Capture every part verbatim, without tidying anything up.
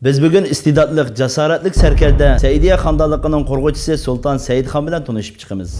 بىز بۈگۈن ئىستېداتلىق، جاسارەتلىك سەركەردە، سەئىدىيە خاندانلىقىنىڭ قۇرغۇچىسى سۇلتان سەئىدخان بىلەن تونۇشۇپ چىقىمىز.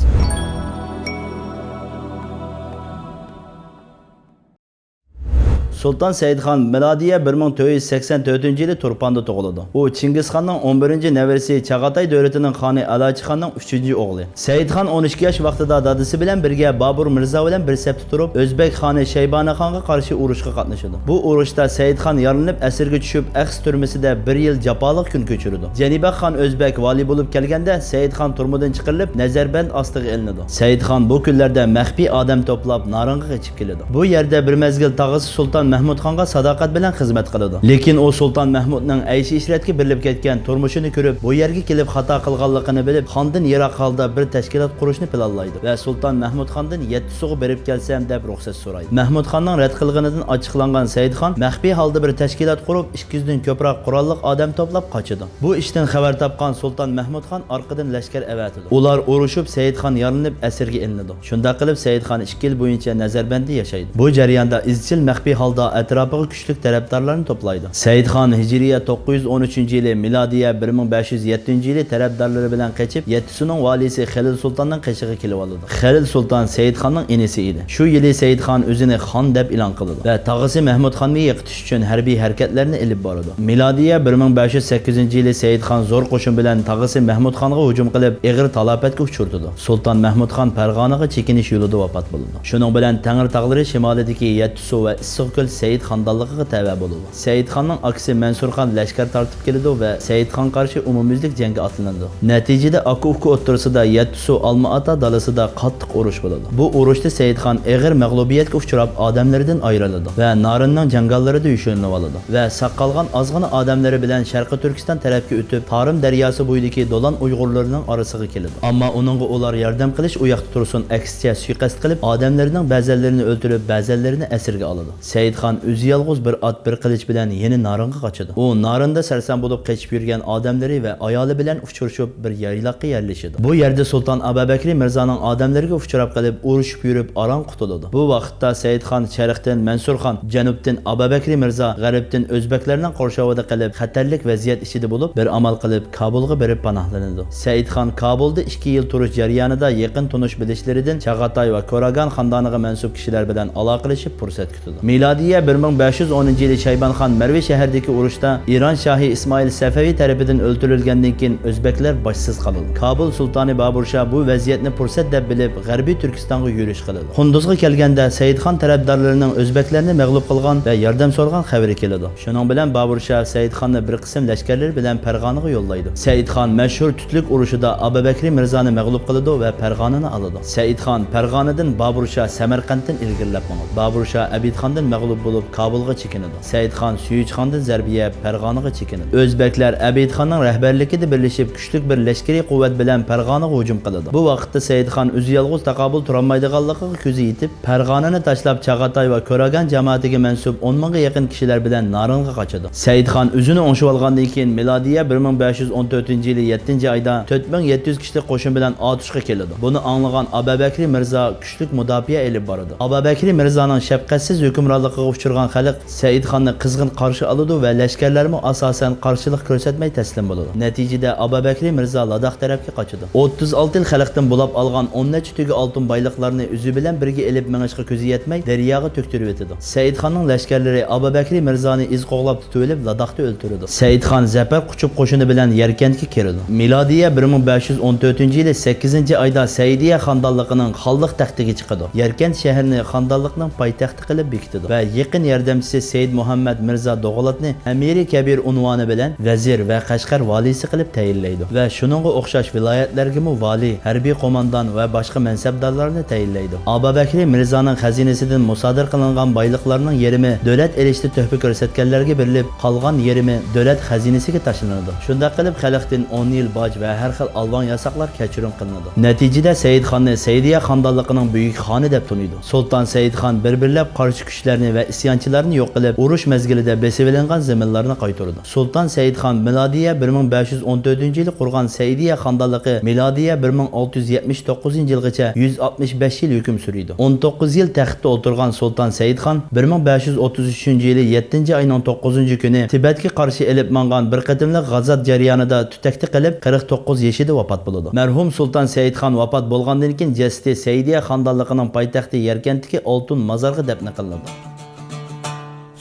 سۇلتان سەئىدخان مىلادىيە بىر مىڭ تۆت يۈز سەكسەن تۆتىنچى يىلى تۇرپاندا تۇغۇلىدۇ. ئۇ چىڭگىزخاننىڭ ئون بىرىنچى نەۋرىسى، چاغاتاي دۆلىتىنىڭ خانى ئالاچىخاننىڭ ئۈچىنچى ئوغلى. سەئىدخان ئون ئىككى ياش ۋاقتىدا دادىسى بىلەن بىرگە بابۇر مىرزا بىلەن بىر سەپتە تۇرۇپ، ئۆزبەك خانى شەيبانىخانغا قارشى ئۇرۇشقا قاتنىشىدۇ. بۇ ئۇرۇشتا سەئىدخان يارىلىنىپ ئەسىرگە چۈشۈپ، ئەخس تۈرمىسىدە بىر يىل جاپالىق كۈن كەچۈرىدۇ. جېنىبەخ خان ئۆزبەك ۋالىي بولۇپ كەلگەندە، سەئىدخان تۈرمىدىن چىقىرىلىپ، نەزەربەند ئاستىغا ئېلىنىدۇ. سەئىدخان بۇ كۈنلەردە مەخپىي ئادەم توپلاپ، نارىنغا قېچىپ كېلىدۇ. بۇ يەردە بىر مەزگىل تاغىسى سۇلتان مەھمۇدخانغا ساداقەت بىلەن خىزمەت قىلىدۇ. لېكىن ئۇ سۇلتان مەھمۇدنىڭ ئەيشى-ئىشرەتكە بېرىلىپ كەتكەن تۇرمۇشىنى كۆرۈپ، بۇ يەرگە كېلىپ خاتا قىلغانلىقىنى بىلىپ، خاندىن يىراق ھالدا بىر تەشكىلات قۇرۇشنى پىلانلايدۇ ۋە سۇلتان مەھمۇدخاندىن يەتتىسۇغا بېرىپ كەلسەم دەپ رۇخسەت سورايدۇ. مەھمۇدخاننىڭ رەت قىلغىنىدىن ئاچچىقلانغان سەئىدخان مەخپىي ھالدا بىر تەشكىلات قۇرۇپ، ئىككى يۈزدىن كۆپرەك قوراللىق ئادەم توپلاپ قاچىدۇ. بۇ ئىشتىن خەۋەر تاپقان سۇلتان مەھمۇدخان ئارقىدىن لەشكەر ئەۋەتىدۇ. ئۇلار ئۇرۇشۇپ، سەئىدخان يارىلىنىپ ئەسىرگە ئېلىنىدۇ. شۇنداق قىلىپ، سەئىدخان ئىككى يىل بويىچە نەزەربەندتە ياشايدۇ. بۇ جەرياندا ئىزچىل مەخپىي ھالدا ئەتراپىغا كۈچلۈك تەرەپدارلارنى توپلايدۇ. سەئىدخان ھىجرىيە توققۇز يۈز ئون ئۈچىنچى يىلى، مىلادىيە بىر مىڭ بەش يۈز يەتتىنچى يىلى تەرەپدارلىرى بىلەن قېچىپ، يەتتىسۇنىڭ ۋالىيسى خېلىل سۇلتاننىڭ قېشىغا كېلىۋالىدۇ. خېلىل سۇلتان سەئىدخاننىڭ ئىنىسى ئىدى. شۇ يىلى سەئىدخان ئۆزىنى خان دەپ ئېلان قىلىدۇ ۋە تاغىسى مەھمۇدخاننى يىقىتىش ئۈچۈن ھەربىي ھەرىكەتلەرنى ئېلىپ بارىدۇ. مىلادىيە بىر مىڭ بەش يۈز سەككىزىنچى يىلى سەئىدخان زور قوشۇن بىلەن تاغىسى مەھمۇدخانغا ھۇجۇم قىلىپ، ئېغىر تالاپەتكە ئۇچرىتىدۇ. سۇلتان مەھمۇدخان پەرغانىغا چېكىنىش يولىدا ۋاپات بولىدۇ. شۇنىڭ بىلەن تەڭرى تاغلىرى شىمالىدىكى يەتتىسۇ ۋە ئىسسىقكۆل سەئىد خاندانلىقىغا تەۋە بولىدۇ. سەئىدخاننىڭ ئاكىسى مەنسۇرخان لەشكەر تارتىپ كېلىدۇ ۋە سەئىدخانغا قارشى ئومۇميۈزلۈك جەڭگە ئاتلىنىدۇ. نەتىجىدە ئاكا-ئۇكا ئوتتۇرىسىدا يەتتىسۇ ئالما ئاتا دالىسىدا قاتتىق ئۇرۇش بولىدۇ. بۇ ئۇرۇشتا سەئىدخان ئېغىر مەغلۇبىيەتكە ئۇچراپ، ئادەملىرىدىن ئايرىلىدۇ ۋە نارىننىڭ جاڭگاللىرىدا يوشۇرۇنۇۋالىدۇ ۋە ساق قالغان ئازغىنە ئادەملىرى بىلەن شەرقىي تۈركىستان تەرەپكە ئۆتۈپ، تارىم دەرياسى بويىدىكى دولان ئۇيغۇرلىرىنىڭ ئارىسىغا كېلىدۇ. ئەمما ئۇنىڭغا ئۇلار ياردەم قىلىش ئۇياقتا تۇرسۇن، ئەكسىچە سۇيىقەست قىلىپ، ئادەملىرىنىڭ بەزەنلىرىنى ئۆلتۈرۈپ، بەزەنلىرىنى ئەسىرگە ئالىدۇ. سەئىدخان ئۆزى يالغۇز بىر ئات، بىر قىلىچ بىلەن يەنە نارىنغا قاچىدۇ. ئۇ نارىندا سەرسان بولۇپ قېچىپ يۈرگەن ئادەملىرى ۋە ئايالى بىلەن ئۇچرىشىپ، بىر يايلاققا يەرلىشىدۇ. بۇ يەردە سۇلتان ئابابەكرى مىرزانىڭ ئادەملىرىگە ئۇچراپ قېلىپ، ئۇرۇشۇپ يۈرۈپ، ئاران قۇتۇلىدۇ. بۇ ۋاقىتتا سەئىدخان شەرقتىن مەنسۇرخان، جەنۇبتىن ئابابەكرى مىرزا، غەربتىن ئۆزبەكلەرنىڭ قورشاۋىدا قېلىپ، خەتەرلىك ۋەزىيەت ئىچىدە بولۇپ، بىر ئامال قىلىپ، كابۇلغا بېرىپ پاناھلىنىدۇ. سەئىدخان كابۇلدا ئىككى يىل تۇرۇش جەريانىدا يېقىن تونۇش-بىلىشلىرىدىن چاغاتاي ۋە كوراگان خاندانىغا مەنسۇپ كىشىلەر بىلەن ئالاقىلىشىپ پۇرسەت كۈتىدۇ. مىلادىيە بىر مىڭ بەش يۈز ئونىنچى يىلى شەيبان خان مەرۋى شەھىرىدىكى ئۇرۇشتا ئىران شاھى ئىسمائىل سەفەۋى تەرىپىدىن ئۆلتۈرۈلگەندىن كېيىن، ئۆزبەكلەر باشسىز قالىدۇ. كابۇل سۇلتانى بابۇر شاھ بۇ ۋەزىيەتنى پۇرسەت دەپ بىلىپ، غەربىي تۈركىستانغا يۈرۈش قىلىدۇ. قۇندۇزغا كەلگەندە، سەئىدخان تەرەپدارلىرىنىڭ ئۆزبەكلەرنى مەغلۇپ قىلغان ۋە ياردەم سورىغان خەۋىرى كېلىدۇ. شۇنىڭ بىلەن بابۇر شاھ سەئىدخاننى بىر قىسىم لەشكەرلىرى بىلەن پەرغانىغا يوللايدۇ. سەئىدخان مەشھۇر تۈتۈلۈك ئۇرۇشىدا ئابابەكرى مىرزانى مەغلۇپ قىلىدۇ ۋە پەرغانىنى ئالىدۇ. سەئىدخان پەرغانىدىن بابۇر شاھ سەمەرقەنتتىن ئىلگىرىلەپ ماڭىدۇ. بابۇر شاھ ئەبىدخاندىن مەغلۇپ بولۇپ، كابۇلغا چېكىنىدۇ. سەئىدخان سۈيۈچخاندىن زەربە يەپ، پەرغانىغا چېكىنىدۇ. ئۆزبەكلەر ئەبىدخاننىڭ رەھبەرلىكىدە بىرلىشىپ، كۈچلۈك بىر لەشكىرىي قۇۋۋەت بىلەن پەرغانىغا ھۇجۇم قىلىدۇ. بۇ ۋاقىتتا سەئىدخان ئۆزى يالغۇز تاقابىل تۇرالمايدىغانلىقىغا كۆزى يېتىپ، پەرغانىنى تاشلاپ، چاغاتاي ۋە كۆراگان جامائىتىگە مەنسۇپ ئون مىڭغا يېقىن كىشىلەر بىلەن نارىنغا قاچىدۇ. سەئىدخان ئۆزىنى ئوڭشىۋالغاندىن كېيىن، مىلادىيە بىر مىڭ بەش يۈز ئون تۆتىنچى يىلى يەتتىنچى ئايدا تۆت مىڭ يەتتە يۈز كىشىلىك قوشۇن بىلەن ئاتۇشقا كېلىدۇ. بۇنى ئاڭلىغان ئابابەكرى مىرزا كۈچلۈك مۇداپىئە ئېلىپ بارىدۇ. ئابابەكرى مىرزانىڭ شەپقەتسىز ھۆكۈمرانلىقىغا ئۇچرىغان خەلق سەئىدخاننى قىزغىن قارشى ئالىدۇ ۋە لەشكەرلەرمۇ ئاساسەن قارشىلىق كۆرسەتمەي تەسلىم بولىدۇ. نەتىجىدە ئابابەكرى مىرزا لاداخ تەرەپكە قاچىدۇ. ئوتتۇز ئالتە يىل خەلقتىن بۇلاپ ئالغان ئون نەچچە تۈگە ئالتۇن بايلىقلارنى ئۆزى بىلەن بىرگە ئېلىپ مېڭىشقا كۆزى يەتمەي، دەرياغا تۆكتۈرۈۋېتىدۇ. سەئىدخاننىڭ لەشكەرلىرى ئابابەكرى مىرزانى ئىز قوغلاپ تۇتۇۋېلىپ، لاداختا ئۆلتۈرىدۇ. سەئىدخان زەپەر قۇچۇپ قوشۇنى بىلەن يەركەنتكە كىرىدۇ. مىلادىيە بىر مىڭ بەش يۈز ئون تۆتىنچى يىلى سەككىزىنچى ئايدا سەئىدىيە خاندانلىقىنىڭ خانلىق تەختىگە چىقىدۇ. يەركەنت شەھىرىنى خاندانلىقنىڭ پايتەختى قىلىپ بېكىتىدۇ ۋە يېقىن ياردەمچىسى سەئىد مۇھەممەد مىرزا دوغۇلاتنى ئەمىرى كەبىر ئۇنۋانى بىلەن ۋەزىر ۋە قەشقەر ۋالىيسى قىلىپ تەيىنلەيدۇ ۋە شۇنىڭغا ئوخشاش ۋىلايەتلەرگىمۇ ۋالىي، ھەربىي قوماندان ۋە باشقا مەنسەپدارلارنى تەيىنلەيدۇ. ئابابەكرى مىرزانىڭ خەزىنىسىدىن مۇسادىرە قىلىنغان بايلىقلارنىڭ يېرىمى دۆلەت ئېلىشتا تۆھپە كۆرسەتكەنلەرگە بېرىلىپ، قالغان يېرىمى دۆلەت خەزىنىسىگە تاشلىنىدۇ. شۇنداق قىلىپ، خەلقتىن ئون يىل باج ۋە ھەر خىل ئالۋان ياساقلار كەچۈرۈم قىلىنىدۇ. نەتىجىدە سەئىدخاننى سەئىدىيە خاندانلىقىنىڭ بۈيۈك خانى دەپ تونۇيدۇ. سۇلتان سەئىدخان بىر-بىرلەپ قارشى كۈچلەرنى ئىسيانچىلارنى يوق قىلىپ، ئۇرۇش مەزگىلىدە بېسىۋېلىنغان زېمىنلارنى قايتۇرىدۇ. سۇلتان سەئىدخان مىلادىيە بىر مىڭ بەش يۈز ئون تۆتىنچى يىلى قۇرغان سەئىدىيە خانىدانلىقى مىلادىيە بىر مىڭ ئالتە يۈز يەتمىش توققۇزىنچى يىلغىچە يۈز ئاتمىش بەش يىل ھۆكۈم سۈرىدۇ. ئون توققۇز يىل تەختتە ئولتۇرغان سۇلتان سەئىدخان بىر مىڭ بەش يۈز ئوتتۇز ئۈچىنچى يىلى يەتتىنچى ئاينىڭ توققۇزىنچى كۈنى تىبەتكە قارشى ئېلىپ ماڭغان بىر قېتىملىق غازات جەريانىدا تۈتەكتە قېلىپ، قىرىق توققۇز يېشىدا ۋاپات بولىدۇ. مەرھۇم سۇلتان سەئىدخان ۋاپات بولغاندىن كېيىن، جەسىتى سەئىدىيە خانىدانلىقىنىڭ پايتەختى يەركەنتتىكى ئالتۇن مازارغا دەپنە قىلىنىدۇ.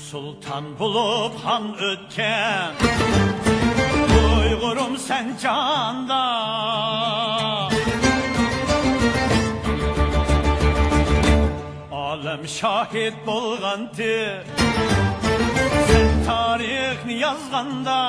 سۇلتان بولۇپ خان ئۆتكەن ئۇيغۇرۇم سەن جاندا. ئالەم شاھىت بولغانتى سەن تارىخنى يازغاندا.